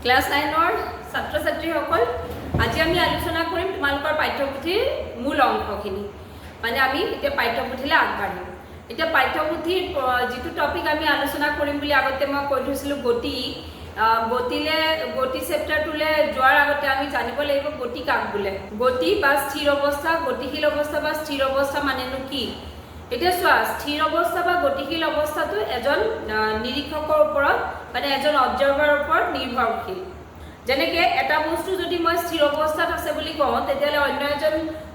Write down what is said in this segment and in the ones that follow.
Class 9ৰ ছাত্ৰ ছাত্ৰীসকল, আজি আমি আলোচনা কৰিম তোমালোকৰ পাঠ্যপুথিৰ মূল অংশখিনি। মানে আমি এতিয়া পাঠ্যপুথিলৈ আগবাঢ়িম। এতিয়া পাঠ্যপুথিৰ যিটো টপিক আমি আলোচনা কৰিম বুলি আগতে মই কৈ থৈছিলোঁ, গতি। গতি চেপ্টাৰটোলৈ যোৱাৰ আগতে আমি জানিব লাগিব গতি কাক বোলে। গতি বা স্থিৰ অৱস্থা, গতিশীল অৱস্থা বা স্থিৰ অৱস্থা মানেনো কি? এতিয়া চোৱা, স্থিৰ অৱস্থা বা গতিশীল অৱস্থাটো এজন নিৰীক্ষকৰ ওপৰত, মানে এজন অবজাৰ্ভাৰৰ ওপৰত নিৰ্ভৰশীল। যেনেকে এটা বস্তু যদি মই স্থিৰ অৱস্থাত আছে বুলি কওঁ, তেতিয়াহ'লে অন্য এজন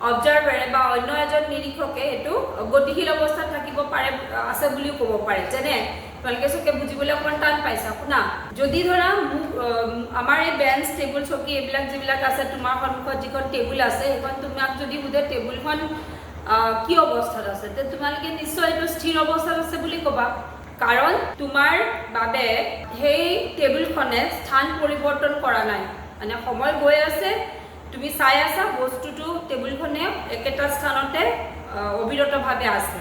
অবজাৰ্ভাৰে বা অন্য এজন নিৰীক্ষকে সেইটো গতিশীল অৱস্থাত থাকিব পাৰে, আছে বুলিও ক'ব পাৰে। যেনে তোমালোকে চবে বুজিবলৈ অকণমান টান পাইছা, শুনা। যদি ধৰা মোক আমাৰ এই বেঞ্চ, টেবুল, চকী এইবিলাক যিবিলাক আছে, তোমাৰ সন্মুখত যিখন টেবুল আছে, সেইখন তোমাক যদি সোধে টেবুলখন কি অৱস্থাত আছে, তে তোমালোকে নিশ্চয় এইটো স্থিৰ অৱস্থাত আছে বুলি ক'বা। কাৰণ তোমাৰ বাবে সেই টেবুলখনে স্থান পৰিৱৰ্তন কৰা নাই। মানে সময় গৈ আছে, তুমি চাই আছা, বস্তুটো টেবুলখনে একেটা স্থানতে অবিৰতভাৱে আছে।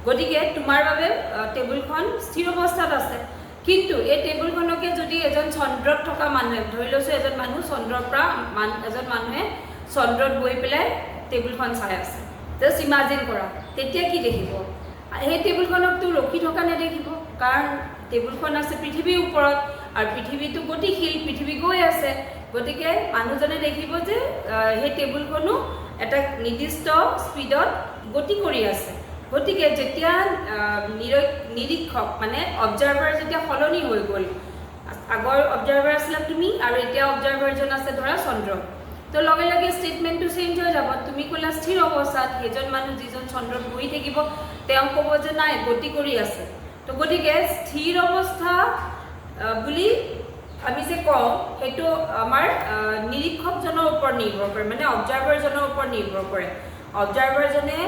গতিকে তোমাৰ বাবে টেবুলখন স্থিৰ অৱস্থাত আছে। কিন্তু এই টেবুলখনকে যদি এজন চন্দ্ৰত থকা মানুহে, ধৰি লৈছোঁ এজন মানুহ চন্দ্ৰৰ পৰা এজন মানুহে চন্দ্ৰত গৈ পেলাই টেবুলখন চাই আছে, জাষ্ট ইমাজিন কৰা, তেতিয়া কি দেখিব? সেই টেবুলখনকতো ৰখি থকা নেদেখিব। কাৰণ টেবুলখন আছে পৃথিৱীৰ ওপৰত আৰু পৃথিৱীটো গতিশীল, পৃথিৱী গৈ আছে। গতিকে মানুহজনে দেখিব যে সেই টেবুলখনো এটা নিৰ্দিষ্ট স্পীডত গতি কৰি আছে। গতিকে যেতিয়া নিৰীক্ষক মানে অবজাৰ্ভাৰ যেতিয়া সলনি হৈ গ'ল, আগৰ অবজাৰ্ভাৰ আছিলা তুমি আৰু এতিয়া অবজাৰ্ভাৰজন আছে ধৰা চন্দ্ৰ, তো লগে লগে ষ্টেটমেণ্টটো চেঞ্জ হৈ যাব। তুমি ক'লা স্থিৰ অৱস্থাত, সেইজন মানুহ যিজন চন্দ্ৰত বহি থাকিব তেওঁ ক'ব যে নাই, গতি কৰি আছে। তো গতিকে স্থিৰ অৱস্থা বুলি আমি যে কওঁ, সেইটো আমাৰ নিৰীক্ষকজনৰ ওপৰত নিৰ্ভৰ কৰে, মানে অবজাৰ্ভাৰজনৰ ওপৰত নিৰ্ভৰ কৰে। অবজাৰ্ভাৰজনে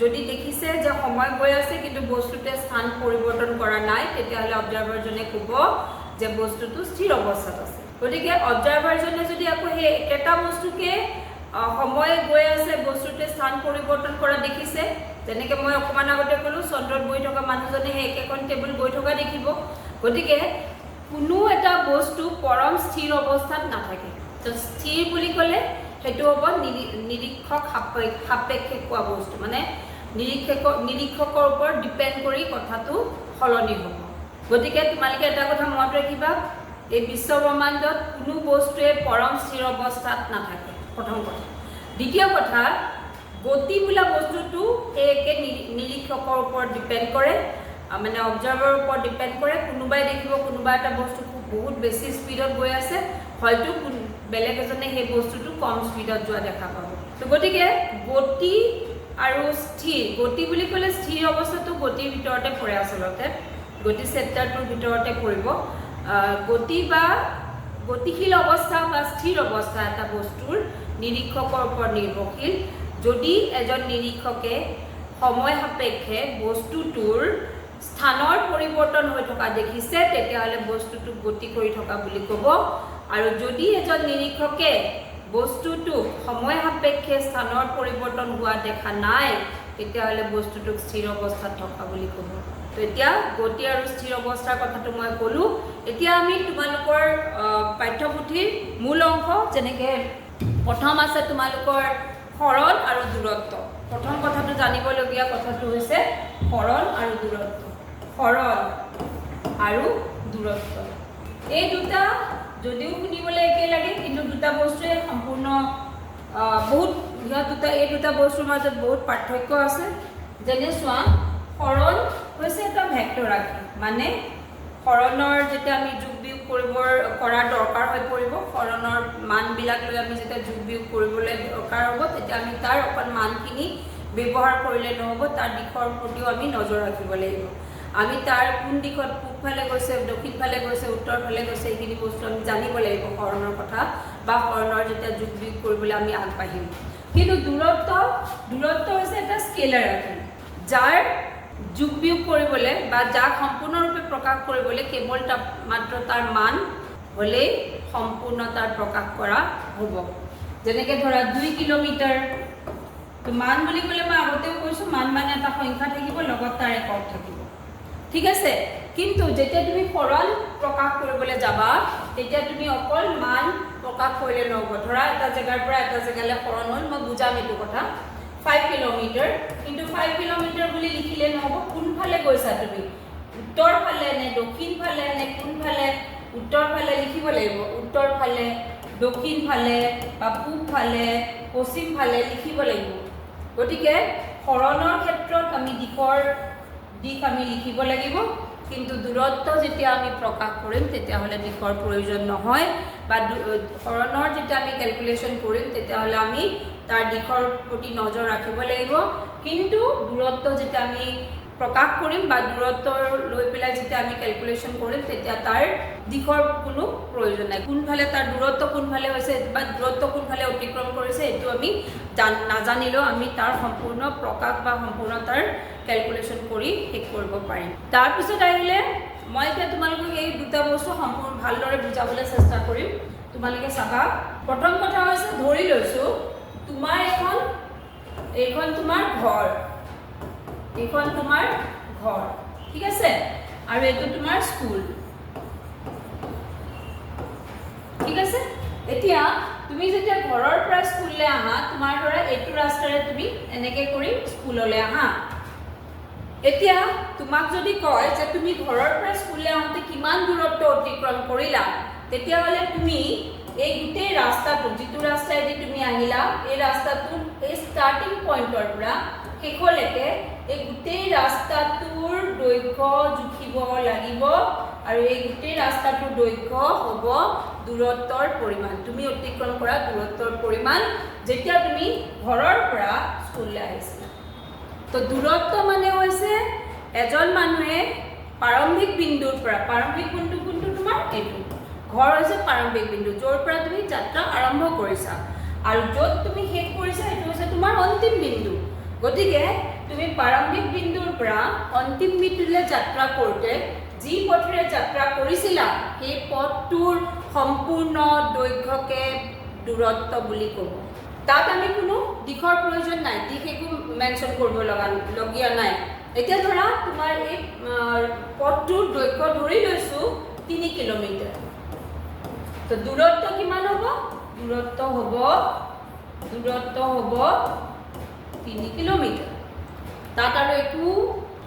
যদি দেখিছে যে সময় গৈ আছে কিন্তু বস্তুটোৱে স্থান পৰিৱৰ্তন কৰা নাই, তেতিয়াহ'লে অবজাৰ্ভাৰজনে ক'ব যে বস্তুটো স্থিৰ অৱস্থাত আছে। গতিকে অবজাৰ্ভাৰজনে যদি আকৌ সেই একেটা বস্তুকে সময় গৈ আছে, বস্তুটোৱে স্থান পৰিৱৰ্তন কৰা দেখিছে, যেনেকৈ মই অকণমান আগতে ক'লোঁ, চন্দ্ৰত বহি থকা মানুহজনে সেই একেখন টেবুল গৈ থকা দেখিব। গতিকে কোনো এটা বস্তু পৰম স্থিৰ অৱস্থাত নাথাকে। তো স্থিৰ বুলি ক'লে সেইটো হ'ব নিৰীক্ষক সাপেক্ষে কোৱা বস্তু, মানে নিৰীক্ষকৰ ওপৰত ডিপেণ্ড কৰি কথাটো সলনি হ'ব। গতিকে তোমালোকে এটা কথা মনত ৰাখিবা, এই বিশ্বব্ৰহ্মাণ্ডত কোনো বস্তুৱে পৰম স্থিৰ অৱস্থাত নাথাকে, প্ৰথম কথা। দ্বিতীয় কথা, গতি বোলা বস্তুটো সেই একে নিৰীক্ষকৰ ওপৰত ডিপেণ্ড কৰে, মানে অবজাৰ্ভাৰৰ ওপৰত ডিপেণ্ড কৰে। কোনোবাই দেখিব কোনোবা এটা বস্তু খুব বহুত বেছি স্পীডত গৈ আছে, হয়তো বেলেগ এজনে সেই বস্তুটো কম স্পীডত যোৱা দেখা পাব। তো গতিকে গতি আৰু স্থিৰ, গতি বুলি ক'লে স্থিৰ অৱস্থাটো গতিৰ ভিতৰতে পৰে, আচলতে গতি চেপ্টাৰটোৰ ভিতৰতে পৰিব। গতি বা গতিশীল অৱস্থা বা স্থিৰ অৱস্থা এটা বস্তুৰ নিৰীক্ষকৰ ওপৰত নিৰ্ভৰশীল। যদি এজন নিৰীক্ষকে সময় সাপেক্ষে বস্তুটোৰ স্থানৰ পৰিৱৰ্তন হৈ থকা দেখিছে, তেতিয়াহ'লে বস্তুটোক গতি কৰি থকা বুলি ক'ব। আৰু যদি এজন নিৰীক্ষকে বস্তুটোক সময় সাপেক্ষে স্থানৰ পৰিৱৰ্তন হোৱা দেখা নাই, তেতিয়াহ'লে বস্তুটোক স্থিৰ অৱস্থাত থকা বুলি ক'ব। তো এতিয়া গতি আৰু স্থিৰ অৱস্থাৰ কথাটো মই ক'লোঁ। এতিয়া আমি তোমালোকৰ পাঠ্যপুথিৰ মূল অংশ, যেনেকৈ প্ৰথম আছে তোমালোকৰ সৰণ আৰু দূৰত্ব। প্ৰথম কথাটো জানিবলগীয়া কথাটো হৈছে সৰণ আৰু দূৰত্ব। সৰণ আৰু দূৰত্ব, এই দুটা যদিও শুনিবলৈ একে লাগে, কিন্তু দুটা বস্তুৱে সম্পূৰ্ণ বহুত সিহঁত দুটা, এই দুটা বস্তুৰ মাজত বহুত পাৰ্থক্য আছে। যেনে চোৱা, সৰণ হৈছে এটা ভেক্টৰ ৰাশি। মানে সৰণৰ যেতিয়া আমি যোগ বিয়োগ কৰাৰ দৰকাৰ হৈ পৰিব, সৰণৰ মানবিলাক লৈ আমি যেতিয়া যোগ বিয়োগ কৰিবলৈ দৰকাৰ হ'ব, তেতিয়া আমি তাৰ অকল মানখিনি ব্যৱহাৰ কৰিলে নহ'ব, তাৰ দিশৰ প্ৰতিও আমি নজৰ ৰাখিব লাগিব। আমি তাৰ কোন দিশত, পূবফালে গৈছে, দক্ষিণ ফালে গৈছে, উত্তৰ ফালে গৈছে, এইখিনি বস্তু আমি জানিব লাগিব সৰণৰ কথা বা সৰণৰ যেতিয়া যোগ বিয়োগ কৰিবলৈ আমি আগবাঢ়িম। কিন্তু দূৰত্ব হৈছে এটা স্কেলাৰ ৰাশি, যাৰ যোগ বিয়োগ কৰিবলৈ বা যাক সম্পূৰ্ণৰূপে প্ৰকাশ কৰিবলৈ কেৱল মাত্ৰ তাৰ মান হ'লেই সম্পূৰ্ণ তাৰ প্ৰকাশ কৰা হ'ব। যেনেকৈ ধৰা 2 কিলোমিটাৰ। তো মান বুলি ক'লে মই আগতেও কৈছোঁ, মান মানে এটা সংখ্যা থাকিব, লগত তাৰ একক থাকিব, ঠিক আছে? কিন্তু যেতিয়া তুমি সৰণ প্ৰকাশ কৰিবলৈ যাবা, তেতিয়া তেতিয়া তুমি অকল মান প্ৰকাশ কৰিলে নহ'ব। ধৰা এটা জেগাৰ পৰা এটা জেগালৈ সৰণ হ'ল, মই বুজাম এইটো কথা। 5 কিলোমিটাৰ, কিন্তু 5 কিলোমিটাৰ বুলি লিখিলে নহ'ব। কোনফালে গৈছা তুমি, উত্তৰ ফালে নে দক্ষিণ ফালে নে কোনফালে? উত্তৰ ফালে লিখিব লাগিব, উত্তৰ ফালে, দক্ষিণ ফালে বা পূব ফালে, পশ্চিম ফালে লিখিব লাগিব। গতিকে সৰণৰ ক্ষেত্ৰত আমি দিশ আমি লিখিব লাগিব, কিন্তু দূৰত্ব যেতিয়া আমি প্ৰকাশ কৰিম, তেতিয়াহ'লে দিশৰ প্ৰয়োজন নহয় বা সৰণৰ যেতিয়া আমি কেলকুলেশ্যন কৰিম, তেতিয়াহ'লে আমি তাৰ দিশৰ প্ৰতি নজৰ ৰাখিব লাগিব। কিন্তু দূৰত্ব যেতিয়া আমি প্ৰকাশ কৰিম বা দূৰত্ব লৈ পেলাই যেতিয়া আমি কেলকুলেশ্যন কৰিম, তেতিয়া তাৰ দিশৰ কোনো প্ৰয়োজন নাই। কোনফালে তাৰ দূৰত্ব কোনফালে হৈছে বা দূৰত্ব কোনফালে অতিক্ৰম কৰিছে, এইটো আমি নাজানিলেও আমি তাৰ সম্পূৰ্ণ প্ৰকাশ বা সম্পূৰ্ণ তাৰ কেলকুলেশ্যন কৰি শেষ কৰিব পাৰিম। তাৰপিছত আহিলে মই এতিয়া তোমালোকক এই দুটা বস্তু সম্পূৰ্ণ ভালদৰে বুজাবলৈ চেষ্টা কৰিম, তোমালোকে চাবা। প্ৰথম কথা হৈছে, ধৰি লৈছোঁ তোমাৰ এইখন তোমাৰ ঘৰ, এইখন তোমাৰ ঘৰ, ঠিক আছে? আৰু এইটো তোমাৰ স্কুল, ঠিক আছে? এতিয়া তুমি যেতিয়া ঘৰৰ পৰা স্কুললৈ আহা, তোমাৰ ধৰা এইটো ৰাস্তাৰে তুমি এনেকে কৰি স্কুললৈ আহা। এতিয়া তোমাক যদি কয় যে তুমি ঘৰৰ পৰা স্কুললৈ আহোঁতে কিমান দূৰত্ব অতিক্ৰম কৰিলা, তেতিয়াহ'লে তুমি এই গোটেই ৰাস্তাটো, যিটো ৰাস্তাইদি তুমি আহিলা, এই ৰাস্তাটোৰ এই ষ্টাৰ্টিং পইণ্টৰ পৰা শেষলৈকে এই গোটেই ৰাস্তাটোৰ দৈৰ্ঘ্য জুখিব লাগিব আৰু এই গোটেই ৰাস্তাটোৰ দৈৰ্ঘ্য হ'ব দূৰত্বৰ পৰিমাণ, তুমি অতিক্ৰম কৰা দূৰত্বৰ পৰিমাণ, যেতিয়া তুমি ঘৰৰ পৰা স্কুললৈ আহিছিলা। তো দূৰত্ব মানে হৈছে এজন মানুহে প্ৰাৰম্ভিক বিন্দুৰ পৰা, প্ৰাৰম্ভিক বিন্দু কোনটো তোমাৰ? এইটো ঘৰ হৈছে প্ৰাৰম্ভিক বিন্দু, য'ৰ পৰা তুমি যাত্ৰা আৰম্ভ কৰিছা, আৰু য'ত তুমি শেষ কৰিছা সেইটো হৈছে তোমাৰ অন্তিম বিন্দু। গতিকে তুমি প্ৰাৰম্ভিক বিন্দুৰ পৰা অন্তিম বিন্দুলৈ যাত্ৰা কৰোঁতে যি পথেৰে যাত্ৰা কৰিছিলা, সেই পথটোৰ সম্পূৰ্ণ দৈৰ্ঘ্যকে দূৰত্ব বুলি ক'ব। তাত আমি কোনো দিশৰ প্ৰয়োজন নাই, দিশ একো মেনশ্যন কৰিব লগীয়া নাই। এতিয়া ধৰা তোমাৰ এই পথটোৰ দৈৰ্ঘ্য ধৰি লৈছোঁ 3 কিলোমিটাৰ। তো দূৰত্ব কিমান হ'ব? দূৰত্ব হ'ব 3 কিলোমিটাৰ। তাত আৰু একো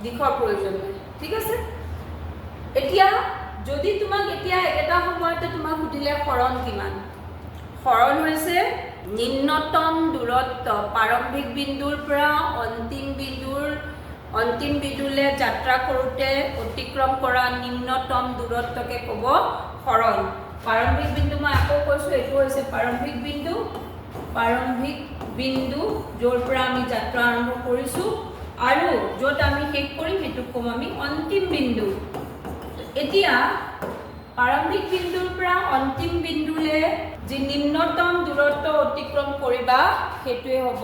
দিশৰ প্ৰয়োজন নাই, ঠিক আছে? এতিয়া যদি তোমাক এতিয়া একেটা সময়তে তোমাক সুধিলে সৰণ কিমান? সৰণ হৈছে নিম্নতম দূৰত্ব, প্ৰাৰম্ভিক বিন্দুৰ পৰা অন্তিম বিন্দুলৈ যাত্ৰা কৰোঁতে অতিক্ৰম কৰা নিম্নতম দূৰত্বকে ক'ব সৰণ। প্ৰাৰম্ভিক বিন্দু, মই আকৌ কৈছোঁ, এইটো হৈছে প্ৰাৰম্ভিক বিন্দু, প্ৰাৰম্ভিক বিন্দু য'ৰ পৰা আমি যাত্ৰা আৰম্ভ কৰিছোঁ আৰু য'ত আমি শেষ কৰিম, সেইটোক ক'ম আমি অন্তিম বিন্দু। এতিয়া প্ৰাৰম্ভিক বিন্দুৰ পৰা অন্তিম বিন্দুলৈ যি নিম্নতম দূৰত্ব অতিক্ৰম কৰিবা, সেইটোৱে হ'ব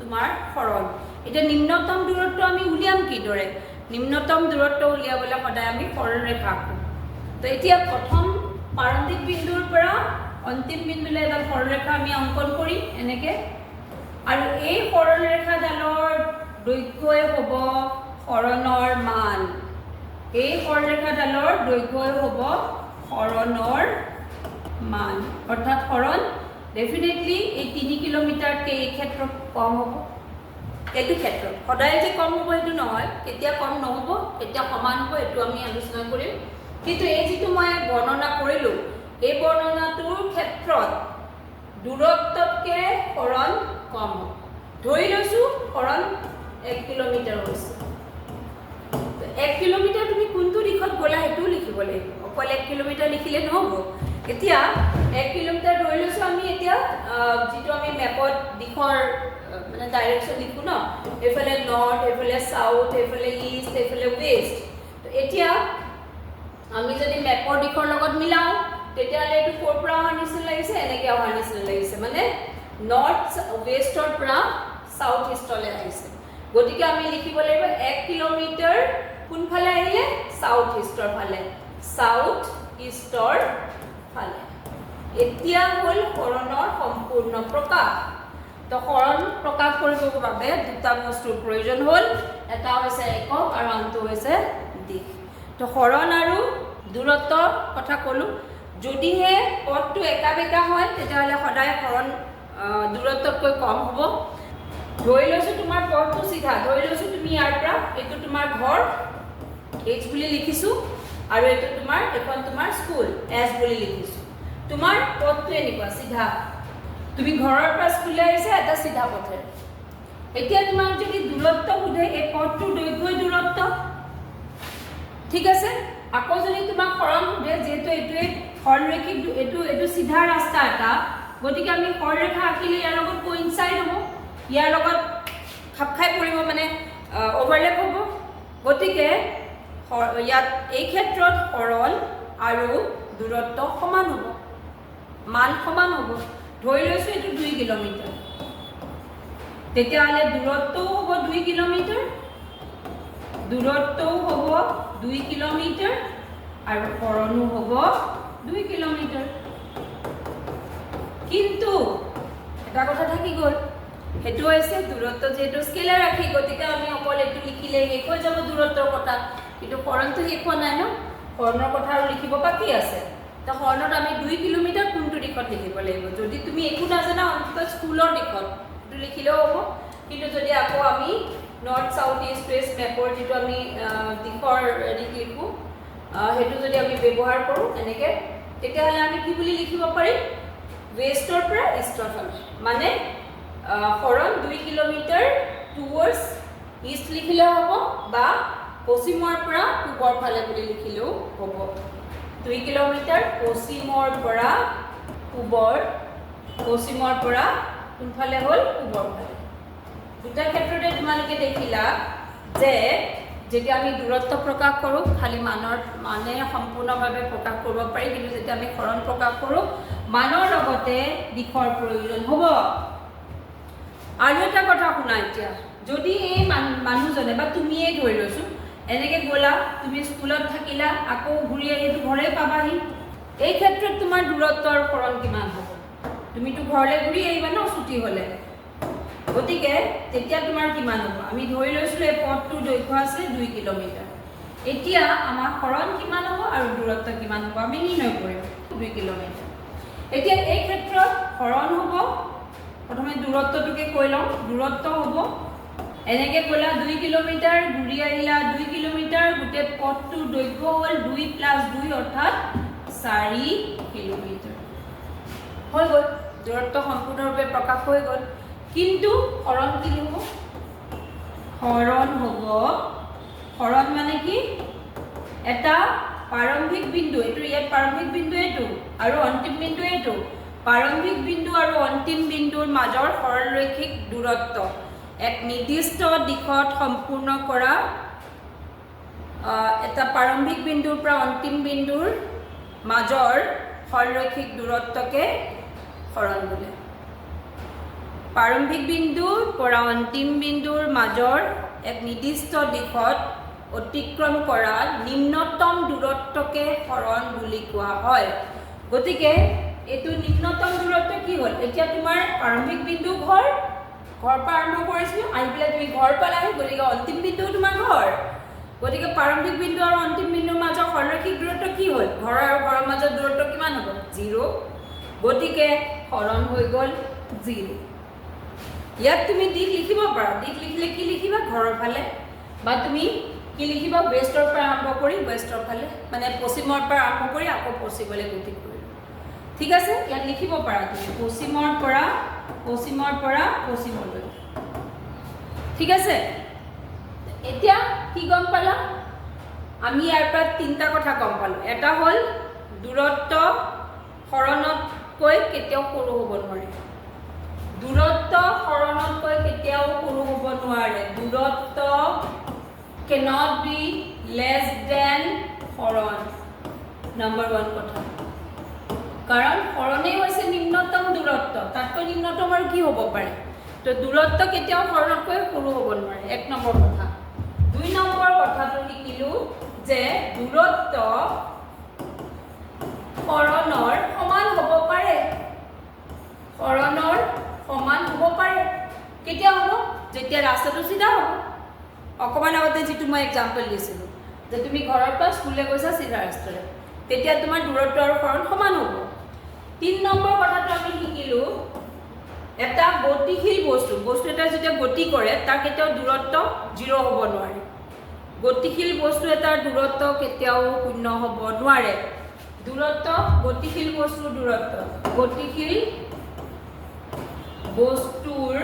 তোমাৰ সৰণ। এতিয়া নিম্নতম দূৰত্ব আমি উলিয়াম কিদৰে? নিম্নতম দূৰত্ব উলিয়াবলৈ সদায় আমি সৰল ৰেখা আঁকো। তো এতিয়া প্ৰথম প্ৰাৰম্ভিক বিন্দুৰ পৰা অন্তিম বিন্দুলৈ এডাল সৰলৰেখা আমি অংকন কৰিম এনেকে আৰু এই সৰলৰেখাডালৰ দৈৰ্ঘ্যই হ'ব সৰণৰ মান। এই সৰলৰেখাডালৰ দৈৰ্ঘ্যই হ'ব সৰণৰ মান। অৰ্থাৎ সৰণ ডেফিনেটলি এই 3 কিলোমিটাৰতকৈ এই ক্ষেত্ৰত কম হ'ব। এইটো ক্ষেত্ৰত সদায় যে কম হ'ব সেইটো নহয়, কেতিয়া কম নহ'ব, কেতিয়া সমান হ'ব, এইটো আমি আলোচনা কৰিম। কিন্তু এই যিটো মই বৰ্ণনা কৰিলোঁ, এই বৰ্ণনাটোৰ ক্ষেত্ৰত দূৰত্বতকৈ সৰণ কম হ'ব। ধৰি লৈছোঁ সৰণ 1 কিলোমিটাৰ হৈছে। 1 কিলোমিটাৰ তুমি কোনটো দিশত গ'লা সেইটোও লিখিব লাগিব, অকল 1 কিলোমিটাৰ লিখিলে নহ'ব। এতিয়া 1 কিলোমিটাৰ ধৰি লৈছোঁ আমি। এতিয়া যিটো আমি মেপত দিশৰ মানে ডাইৰেকশ্যন লিখোঁ ন, এইফালে নৰ্থ, এইফালে চাউথ, এইফালে ইষ্ট, এইফালে ৱেষ্ট। এতিয়া আমি যদি মেপৰ দিশৰ লগত মিলাওঁ, তেতিয়াহ'লে এইটো ক'ৰ পৰা অহাৰ নিচিনা লাগিছে? এনেকৈ অহাৰ নিচিনা লাগিছে, মানে নৰ্থ ৱেষ্টৰ পৰা চাউথ ইষ্টলৈ আহিছে। গতিকে আমি লিখিব লাগিব 1 কিলোমিটাৰ কোনফালে আহিলে? চাউথ ইষ্টৰ ফালে, চাউথ ইষ্টৰ ফালে। এতিয়া হ'ল সৰণৰ সম্পূৰ্ণ প্ৰকাশ। তো সৰণ প্ৰকাশ কৰিবৰ বাবে দুটা বস্তুৰ প্ৰয়োজন হ'ল, এটা হৈছে একক আৰু আনটো হৈছে দিশ। তো সৰণ আৰু দূৰত্বৰ কথা ক'লোঁ। যদিহে পথটো একা বেঁকা হয়, তেতিয়াহ'লে সদায় সৰণ দূৰত্বতকৈ কম হ'ব। ধৰি লৈছোঁ তোমাৰ পথটো চিধা। ধৰি লৈছোঁ তুমি ইয়াৰ পৰা, এইটো তোমাৰ ঘৰ, এইচ বুলি লিখিছোঁ, আৰু এইটো তোমাৰ, এইখন তোমাৰ স্কুল, এছ বুলি লিখিছোঁ। তোমাৰ পথটো এনেকুৱা চিধা। তুমি ঘৰৰ পৰা স্কুললৈ আহিছা এটা চিধা পথেৰে। এতিয়া তোমাক যদি দূৰত্ব সোধে, এই পথটোৰ দৈৰ্ঘ্যই দূৰত্ব, ঠিক আছে? আকৌ যদি তোমাক সৰণ সোধে, যিহেতু এইটোৱে সৰলৰৈখিক, এইটো চিধা ৰাস্তা এটা, গতিকে আমি সৰলৰেখা আঁকিলে ইয়াৰ লগত কোইনচাইড হ'ব, ইয়াৰ লগত খাপ খাই পৰিব, মানে অভাৰলেপ হ'ব। গতিকে ইয়াত এই ক্ষেত্ৰত সৰণ আৰু দূৰত্ব সমান হ'ব, মান সমান হ'ব। ধৰি লৈছোঁ এইটো 2 কিলোমিটাৰ, তেতিয়াহ'লে দূৰত্বও হ'ব 2 কিলোমিটাৰ, দূৰত্বও হ'ব 2 কিলোমিটাৰ আৰু সৰণো হ'ব 2 কিলোমিটাৰ। কিন্তু এটা কথা থাকি গ'ল, সেইটো হৈছে দূৰত্ব যিহেতু স্কেলাৰ ৰাশি, গতিকে আমি অকল এইটো লিখিলে শেষ হৈ যাব দূৰত্বৰ কথা। কিন্তু সৰণটো শেষ হোৱা নাই ন? সৰণৰ কথা আৰু লিখিব বাকী আছে। তো সৰণত আমি 2 কিলোমিটাৰ কোনটো দিশত লিখিব লাগিব? যদি তুমি একো নাজানা, অন্ততঃ স্কুলৰ দিশত সেইটো লিখিলেও হ'ব। কিন্তু যদি আকৌ আমি নৰ্থ, চাউথ, ইষ্ট, ৱেষ্ট মেপৰ যিটো আমি দিশৰ হেৰিত লিখোঁ, সেইটো যদি আমি ব্যৱহাৰ কৰোঁ এনেকৈ, তেতিয়াহ'লে আমি কি বুলি লিখিব পাৰিম? ৱেষ্টৰ পৰা ইষ্টৰ ফালে, মানে সৰণ 2 কিলোমিটাৰ টুৱৰ্ডছ ইষ্ট লিখিলেও হ'ব বা পশ্চিমৰ পৰা পূবৰ ফালে বুলি লিখিলেও হ'ব। 2 কিলোমিটাৰ পশ্চিমৰ পৰা পূবৰ, পশ্চিমৰ পৰা কোনফালে হ'ল? পূবৰ ফালে। দুটা ক্ষেত্ৰতে তোমালোকে দেখিলা যে যেতিয়া আমি দূৰত্ব প্ৰকাশ কৰোঁ, খালি মানৰ মানে সম্পূৰ্ণভাৱে প্ৰকাশ কৰিব পাৰি। কিন্তু যেতিয়া আমি সৰণ প্ৰকাশ কৰোঁ, মানৰ লগতে দিশৰ প্ৰয়োজন হ'ব। আৰু এটা কথা শুনা। এতিয়া যদি এই মানুহজনে বা তুমিয়েই ধৰি লৈছোঁ, এনেকৈ গ'লা, তুমি স্কুলত থাকিলা, আকৌ ঘূৰি আহিতো ঘৰে পাবাহি। এই ক্ষেত্ৰত তোমাৰ দূৰত্ব আৰু সৰণ কিমান হ'ব? তুমিতো ঘৰলৈ ঘূৰি আহিবা ন ছুটি হ'লে? গতিকে তেতিয়া তোমাৰ কিমান হ'ব? আমি ধৰি লৈছিলোঁ এই পথটোৰ দৈৰ্ঘ্য আছে 2 কিলোমিটাৰ। এতিয়া আমাৰ সৰণ কিমান হ'ব আৰু দূৰত্ব কিমান হ'ব আমি নিৰ্ণয় কৰিম। 2 কিলোমিটাৰ। এতিয়া এই ক্ষেত্ৰত সৰণ হ'ব, প্ৰথমে দূৰত্বটোকে কৈ লওঁ। দূৰত্ব হ'ব, এনেকৈ গ'লা 2 কিলোমিটাৰ, ঘূৰি আহিলা 2 কিলোমিটাৰ, গোটেই পথটোৰ দৈৰ্ঘ্য হ'ল 2 প্লাছ 2, অৰ্থাৎ 4 কিলোমিটাৰ হৈ গ'ল। দূৰত্ব সম্পূৰ্ণৰূপে প্ৰকাশ হৈ গ'ল। কিন্তু সৰণ কি হ'ব? সৰণ হ'ব, সৰণ মানে কি? এটা প্ৰাৰম্ভিক বিন্দু, এইটো ইয়াত প্ৰাৰম্ভিক বিন্দু এইটো আৰু অন্তিম বিন্দু এইটো। প্ৰাৰম্ভিক বিন্দু আৰু অন্তিম বিন্দুৰ মাজৰ সৰলৰৈখিক দূৰত্ব এক নিৰ্দিষ্ট দিশত সম্পূৰ্ণ কৰা, এটা প্ৰাৰম্ভিক বিন্দুৰ পৰা অন্তিম বিন্দুৰ মাজৰ সৰলৰৈখিক দূৰত্বকে সৰণ বোলে। প্ৰাৰম্ভিক বিন্দুৰ পৰা অন্তিম বিন্দুৰ মাজৰ এক নিৰ্দিষ্ট দিশত অতিক্ৰম কৰা নিম্নতম দূৰত্বকে সৰণ বুলি কোৱা হয়। গতিকে এইটো নিম্নতম দূৰত্ব কি হ'ল? এতিয়া তোমাৰ প্ৰাৰম্ভিক বিন্দু ঘৰ, ঘৰৰ পৰা আৰম্ভ কৰিছিলোঁ, আহি পেলাই তুমি ঘৰ পালাহি, গতিকে অন্তিম বিন্দুও তোমাৰ ঘৰ। গতিকে প্ৰাৰম্ভিক বিন্দু আৰু অন্তিম বিন্দুৰ মাজৰ সৰলৰৈখিক দূৰত্ব কি হ'ল? ঘৰ আৰু ঘৰৰ মাজৰ দূৰত্ব কিমান হ'ব? জিৰ'। গতিকে সৰণ হৈ গ'ল জিৰ'। ইয়াত তুমি দিশ লিখিব পাৰা। দিশ লিখিলে কি লিখিবা? ঘৰৰ ফালে। বা তুমি কি লিখিবা? ৱেষ্টৰ পৰা আৰম্ভ কৰি ৱেষ্টৰ ফালে, মানে পশ্চিমৰ পৰা আৰম্ভ কৰি আকৌ পশ্চিমলৈ গতি কৰিলোঁ। ঠিক আছে? ইয়াত লিখিব পাৰা তুমি পশ্চিমৰ পৰা পশ্চিমলৈ। ঠিক আছে? এতিয়া কি গম পালা? আমি ইয়াৰ পৰা তিনিটা কথা গম পালোঁ। এটা হ'ল দূৰত্ব সৰণতকৈ কেতিয়াও সৰু হ'ব নোৱাৰে। দূৰত্ব সৰণতকৈ কেতিয়াও সৰু হ'ব নোৱাৰে। দূৰত্ব কেনট বি লেছ দেন সৰণ, নম্বৰ ওৱান কথা। কাৰণ সৰণেই হৈছে নিম্নতম দূৰত্ব, তাতকৈ নিম্নতম আৰু কি হ'ব পাৰে? তো দূৰত্ব কেতিয়াও সৰণতকৈ সৰু হ'ব নোৱাৰে, এক নম্বৰ কথা। দুই নম্বৰ কথাটো শিকিলোঁ যে দূৰত্ব সৰণৰ সমান হ'ব পাৰে। সৰণৰ সমান হ'ব পাৰে। কেতিয়া হ'ব? যেতিয়া ৰাস্তাটো চিধা হ'ব। অকণমান আগতে যিটো মই এক্সাম্পল দিছিলোঁ যে তুমি ঘৰৰ পৰা স্কুললৈ গৈছা চিধা ৰাস্তাৰে, তেতিয়া তোমাৰ দূৰত্ব আৰু সৰণ সমান হ'ব। 3 নম্বৰ কথাটো আমি শিকিলোঁ, এটা গতিশীল বস্তু, বস্তু এটা যেতিয়া গতি কৰে, তাৰ কেতিয়াও দূৰত্ব জিৰ' হ'ব নোৱাৰে। গতিশীল বস্তু এটাৰ দূৰত্ব কেতিয়াও শূন্য হ'ব নোৱাৰে। দূৰত্ব, গতিশীল বস্তুৰ দূৰত্ব, গতিশীল বস্তুৰ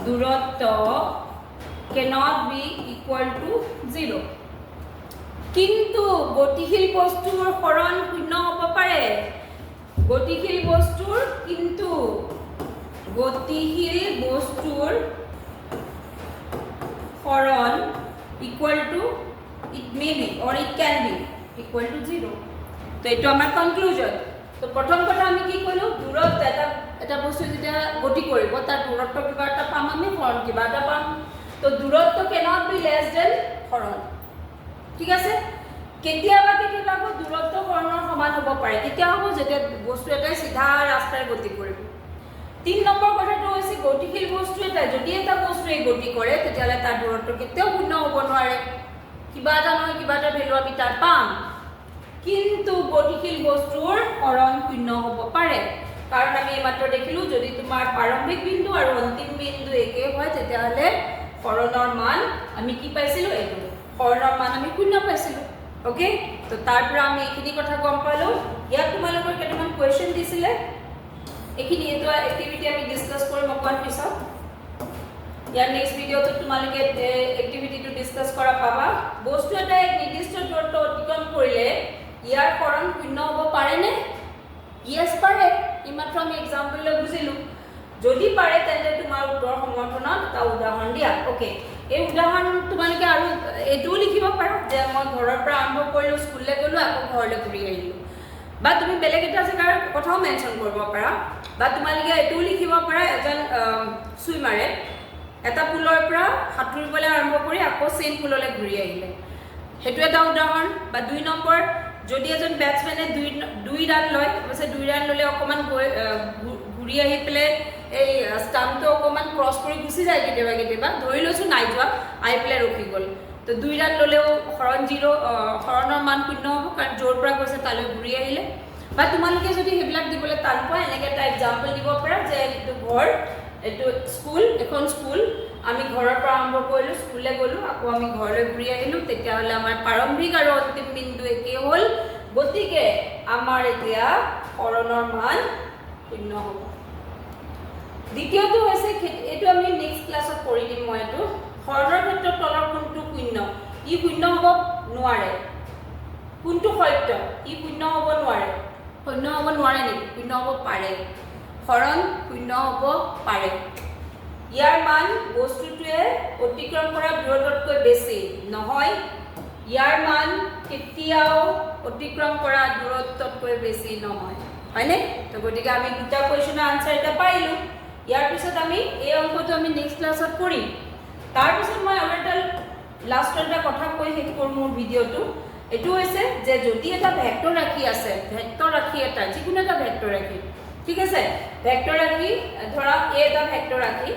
দূৰত্ব cannot B equal to zero'. কিন্তু গতিশীল বস্তুৰ সৰণ শূন্য হ'ব পাৰে। গতিশীল বস্তুৰ, কিন্তু গতিশীল বস্তুৰ সৰণ equal to, it may be or it can be equal to zero. তো এইটো আমাৰ কনক্লুজন। তো প্ৰথম কথা আমি কি ক'লোঁ? দূৰত্ব, এটা এটা বস্তু যেতিয়া গতি কৰিব, তাৰ দূৰত্ব কিবা এটা পাম আমি, সৰণ কিবা এটা পাম। তো দূৰত্ব কেনট বি লেছ দেন সৰণ, ঠিক আছে? কেতিয়াবা কেতিয়াবা আকৌ দূৰত্ব সৰণৰ সমান হ'ব পাৰে। কেতিয়া হ'ব? যেতিয়া বস্তু এটাই চিধা ৰাস্তাৰে গতি কৰিব। 3 নম্বৰ কথাটো হৈছে, গতিশীল বস্তু এটা, যদি এটা বস্তুৱে গতি কৰে, তেতিয়াহ'লে তাৰ দূৰত্ব কেতিয়াও শূন্য হ'ব নোৱাৰে। কিবা এটা নহয় কিবা এটা ভেলু আমি তাৰ পাম। কিন্তু গতিশীল বস্তুৰ সৰণ শূন্য হ'ব পাৰে, কাৰণ আমি এইমাত্ৰ দেখিলোঁ, যদি তোমাৰ প্ৰাৰম্ভিক বিন্দু আৰু অন্তিম বিন্দু একে হয়, তেতিয়াহ'লে সৰণৰ মান আমি কি পাইছিলোঁ? এইটো সৰণৰ মান আমি শূন্য পাইছিলোঁ। অ'কে, তো তাৰ পৰা আমি এইখিনি কথা গম পালোঁ। ইয়াত তোমালোকৰ কেইটামান কুৱেশ্যন দিছিলে। এইখিনি, এইটো এক্টিভিটি আমি ডিছকাছ কৰিম অকণমান পিছত। ইয়াৰ নেক্সট ভিডিঅ'টোত তোমালোকে এক্টিভিটিটো ডিছকাছ কৰা পাবা। বস্তু এটা এক নিৰ্দিষ্ট দূৰত্ব অতিক্ৰম কৰিলে ইয়াৰ সৰণ শূন্য হ'ব পাৰেনে? য়েছ, পাৰে। এইমাত্ৰ আমি এক্সাম্পল লৈ বুজিলোঁ। যদি পাৰে, তেন্তে তোমাৰ উত্তৰ সমৰ্থনত এটা উদাহৰণ দিয়া। অ'কে, এই উদাহৰণ তোমালোকে আৰু এইটোও লিখিব পাৰা যে মই ঘৰৰ পৰা আৰম্ভ কৰিলোঁ, স্কুললৈ গ'লোঁ, আকৌ ঘৰলৈ ঘূৰি আহিলোঁ। বা তুমি বেলেগ এটা জেগাৰ কথাও মেনশ্যন কৰিব পাৰা। বা তোমালোকে এইটোও লিখিব পাৰা, এজন চুইমাৰে এটা পুলৰ পৰা সাঁতুৰিবলৈ আৰম্ভ কৰি আকৌ ছেইম পুললৈ ঘূৰি আহিলে, সেইটো এটা উদাহৰণ। বা 2 নম্বৰ, যদি এজন বেটছমেনে দুই ৰান লয়, অৱশ্যে 2 ৰান ল'লে অকণমান গৈ ঘূৰি আহি পেলাই এই ষ্টাম্পটো অকণমান ক্ৰছ কৰি গুচি যায় কেতিয়াবা কেতিয়াবা, ধৰি লৈছোঁ নাই যোৱা, আহি পেলাই ৰখি গ'ল। তো 2 ৰান ল'লেও সৰণ জিৰ', সৰণৰ মান শূন্য হ'ব, কাৰণ য'ৰ পৰা গৈছে তালৈ ঘূৰি আহিলে। বা তোমালোকে যদি সেইবিলাক দিবলৈ টান পোৱা, এনেকৈ এটা এক্সাম্পল দিব পাৰা যে এইটো ঘৰ, এইটো স্কুল, এখন স্কুল, আমি ঘৰৰ পৰা আৰম্ভ কৰিলোঁ, স্কুললৈ গ'লোঁ, আকৌ আমি ঘৰলৈ ঘূৰি আহিলোঁ। তেতিয়াহ'লে আমাৰ প্ৰাৰম্ভিক আৰু অন্তিম বিন্দু একেই হ'ল, গতিকে আমাৰ এতিয়া সৰণৰ মান শূন্য হ'ব। দ্বিতীয়টো হৈছে, এইটো আমি নেক্সট ক্লাছত কৰি দিম মই এইটো। সৰণৰ ক্ষেত্ৰত তলৰ কোনটো শূন্য? ই শূন্য হ'ব নোৱাৰে। কোনটো সত্য? ই শূন্য হ'ব নোৱাৰে। শূন্য হ'ব নোৱাৰে নেকি? শূন্য হ'ব পাৰে। সৰণ শূন্য হ'ব পাৰে। ইয়াৰ মান বস্তুটোৱে অতিক্ৰম কৰা দূৰত্বতকৈ বেছি নহয়। ইয়াৰ মান কেতিয়াও অতিক্ৰম কৰা দূৰত্বতকৈ বেছি নহয়, হয়নে? তো গতিকে আমি দুটা কুৱেশ্যনৰ আনচাৰ এতিয়া পাৰিলোঁ। ইয়াৰ পিছত আমি এই অংকটো আমি নেক্সট ক্লাছত কৰিম। তাৰপিছত মই আৰু এটা লাষ্টত এটা কথা কৈ শেষ কৰোঁ মোৰ ভিডিঅ'টো। এইটো হৈছে যে যদি এটা ভেক্টৰ ৰাশি আছে, ভেক্টৰ ৰাশি এটা, যিকোনো এটা ভেক্টৰ ৰাশি, ঠিক আছে? ভেক্টৰ ৰাশি, ধৰা এই এটা ভেক্টৰ ৰাশি।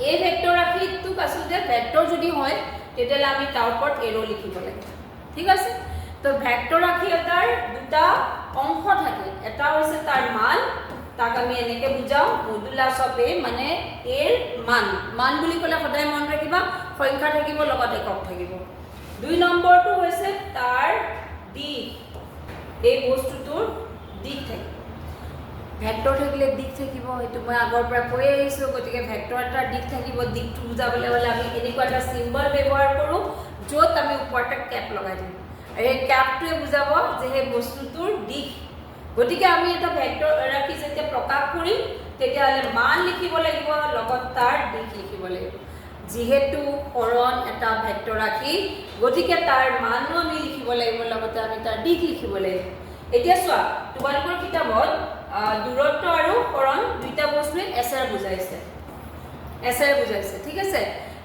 এই ভেক্টৰ ৰাশিটোক আচলতে ভেক্টৰ যদি হয়, তেতিয়াহ'লে আমি তাৰ ওপৰত এৰ' লিখিব লাগে, ঠিক আছে? তো ভেক্টৰ ৰাশি এটাৰ দুটা অংশ থাকে। এটা হৈছে তাৰ মান, তাক আমি এনেকৈ বুজাওঁ, মডুলাছ অফ এ, মানে এৰ মান। মান বুলি ক'লে সদায় মনত ৰাখিবা, সংখ্যা থাকিব, লগত একক থাকিব। 2 নম্বৰটো হৈছে তাৰ দিশ, এই বস্তুটোৰ দিশ থাকিব। ভেক্টৰ থাকিলে দিশ থাকিব, সেইটো মই আগৰ পৰা কৈ আহিছোঁ। গতিকে ভেক্টৰ এটাৰ দিশ থাকিব। দিশটো বুজাবলৈ হ'লে আমি এনেকুৱা এটা চিম্বল ব্যৱহাৰ কৰোঁ, য'ত আমি ওপৰত এটা কেপ লগাই দিওঁ আৰু সেই কেপটোৱে বুজাব যে সেই বস্তুটোৰ দিশ। গতিকে আমি এটা ভেক্টৰ ৰাশি যেতিয়া প্ৰকাশ কৰিম, তেতিয়াহ'লে মান লিখিব লাগিব, লগত তাৰ দিশ লিখিব লাগিব। যিহেতু সৰণ এটা ভেক্টৰ ৰাশি, গতিকে তাৰ মানো আমি লিখিব লাগিব, লগতে আমি তাৰ দিশ লিখিব লাগিব। এতিয়া চোৱা, তোমালোকৰ কিতাপত দূৰত্ব আৰু সৰণ দুইটা বস্তুৱে এছেৰে বুজাইছে, এছেৰে বুজাইছে, ঠিক আছে?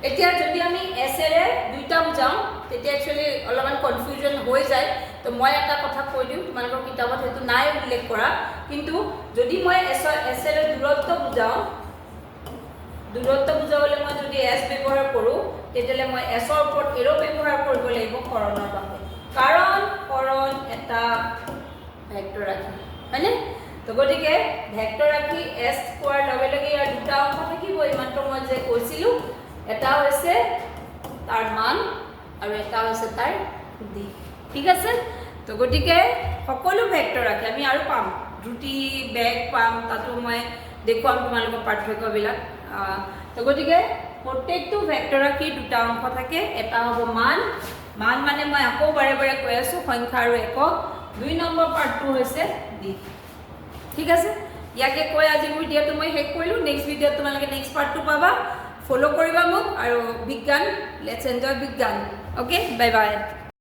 এতিয়া যদি আমি এছেৰে দুইটা বুজাওঁ, তেতিয়া একচুৱেলি অলপমান কনফিউজন হৈ যায়। তো মই এটা কথা কৈ দিওঁ, তোমালোকৰ কিতাপত সেইটো নাই উল্লেখ কৰা, কিন্তু যদি মই এছেৰে দূৰত্ব বুজাওঁ, দূৰত্ব বুজাবলৈ মই যদি এছ ব্যৱহাৰ কৰোঁ, তেতিয়াহ'লে মই এছৰ ওপৰত এৰ' ব্যৱহাৰ কৰিব লাগিব সৰণৰ বাবে, কাৰণ সৰণ এটা ভেক্টৰ ৰাশি, হয়নে? তো গতিকে ভেক্টৰ ৰাশি এছ কোৱাৰ লগে লগে ইয়াৰ দুটা অংশ থাকিব। এইমাত্ৰ মই যে কৈছিলোঁ, এটা হৈছে তাৰ মান আৰু এটা হৈছে তাৰ দিশ, ঠিক আছে? তো গতিকে সকলো ভেক্টৰ ৰাশি আমি আৰু পাম, দ্ৰুতি, বেগ পাম, তাতো মই দেখুৱাম তোমালোকৰ পাৰ্থক্যবিলাক। তো গতিকে প্ৰত্যেকটো ভেক্টৰ ৰাশিৰ দুটা অংশ থাকে। এটা হ'ব মান। মান মানে মই আকৌ বাৰে বাৰে কৈ আছোঁ, সংখ্যা আৰু একক। 2 নম্বৰ পাৰ্টটো হৈছে দিশ, ঠিক আছে? ইয়াকে কৈ আজি মোৰ ভিডিঅ'টো মই শেষ কৰিলোঁ। নেক্সট ভিডিঅ'ত তোমালোকে নেক্সট পাৰ্টটো পাবা। ফ'ল' কৰিবা মোক আৰু বিজ্ঞান, let's enjoy বিজ্ঞান। Okay, bye bye.